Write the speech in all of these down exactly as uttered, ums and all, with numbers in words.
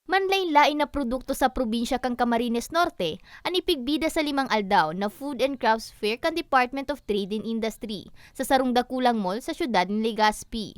Manlain-lain na produkto sa probinsya kan Camarines Norte an ipigbida sa limang aldaw na Food and Crafts Fair kan Department of Trade and Industry sa sarong dakulang mall sa siyudad nin Legazpi.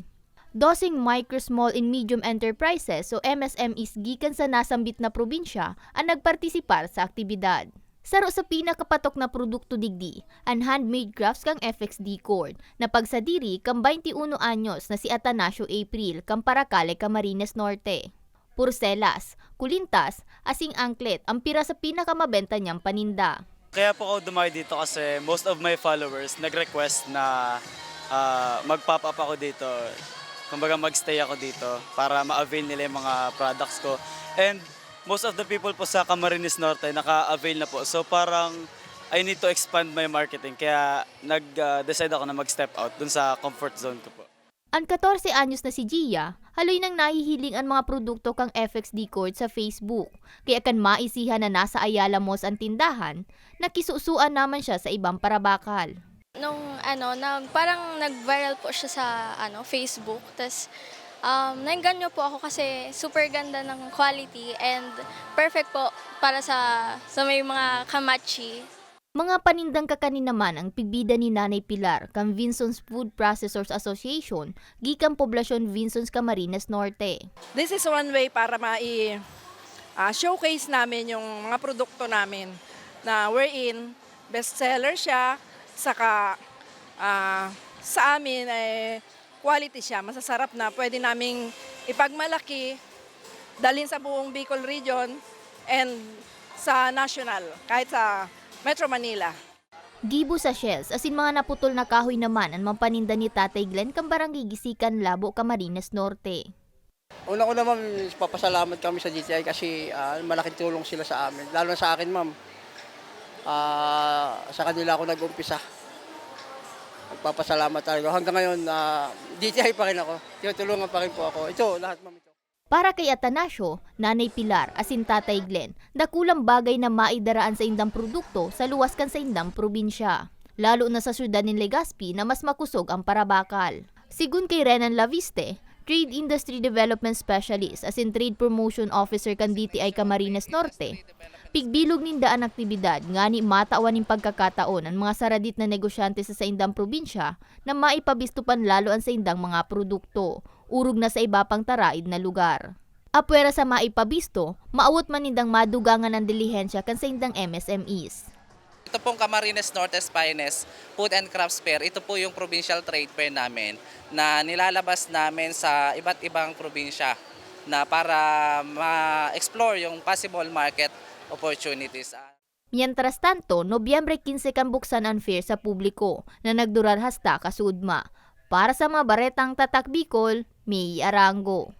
Doseng micro, small and medium enterprises o M S M Es gikan sa nasambit na probinsya an nagpartisipar sa aktibidad. Saro sa pinakapatok na produkto digdi, an handmade crafts kan F X Decord, na pagsadiri kan baynti uno anyos na si Atanasio April kan Paracale, Camarines Norte. Purselas, kulintas, asing angklet an pira sa pinakamabenta niyang paninda. Kaya po ako dumayo dito kasi most of my followers nag-request na ah, mag-pop up ako dito. Kumbaga mag-stay ako dito para ma-avail nila yung mga products ko. And most of the people po sa Camarines Norte naka-avail na po. So parang I need to expand my marketing kaya nag-decide ako na mag-step out dun sa comfort zone ko po. An katorse anyos na si Gia, haloy nang nahihiling an mga produkto kan F X Decord sa Facebook. Kaya kan maisihan na nasa Ayala Malls an tindahan, nakisusuan naman siya sa ibang parabakal. Nung ano, nag, parang nag-viral po siya sa ano, Facebook. Tapos, um, naengganyo po ako kasi super ganda ng quality and perfect po para sa, sa may mga kamachi. Mga panindang kakanin naman ang pigbida ni Nanay Pilar kan Vinson's Food Processors Association gikan Poblasyon Vinsons, Camarines Norte. This is one way para mai ah, showcase namin yung mga produkto namin na wherein best seller siya, saka ah, sa amin eh, quality siya, masasarap na pwede naming ipagmalaki, dalhin sa buong Bicol region and sa national, kahit sa Metro Manila. Gibo sa shells asin mga naputol na kahoy naman an mga paninda ni Tatay Glenn kan Barangay Gisikan, Labo, Camarines Norte. Unang-una, ma'am, nagpapasalamat kami sa D T I kasi ah, malaking tulong sila sa amin. Lalo na sa akin, ma'am. Ah, sa kanila ako nag-umpisa. Nagpapasalamat talaga. Hanggang ngayon, ah, D T I pa rin ako. Tinutulungan pa rin po ako. Ito, lahat, ma'am. Ito. Para kay Atanasio, Nanay Pilar, asin Tatay Glenn, dakulang bagay na maidara an saindang produkto sa luwas kan saindang probinsya, lalo na sa syudad nin Legazpi na mas makosog an parabakal. Sigon kay Renan Laviste, Trade Industry Development Specialist asin Trade Promotion Officer kan D T I Camarines Norte, pigbilog ninda an aktibidad ngani matawan nin pagkakataon an mga saradit na negosyante sa saindang probinsya na maipabisto panlalo an saindang mga produkto, orog na sa iba pang taraid na lugar. Apwera sa maipabisto, maawot man nindang madugangan an dilihensya kan saindang M S M Es. Ito pong Camarines Norte's Finest Food and Crafts Fair, ito po yung provincial trade fair namin na nilalabas namin sa iba't ibang probinsya na para ma-explore yung possible market opportunities. Mientras tanto, Nobyembre quince kan buksan an fair sa publiko na nagdurar hasta kasuodma. Para sa mga baretang Tatak Bicol, May Arango.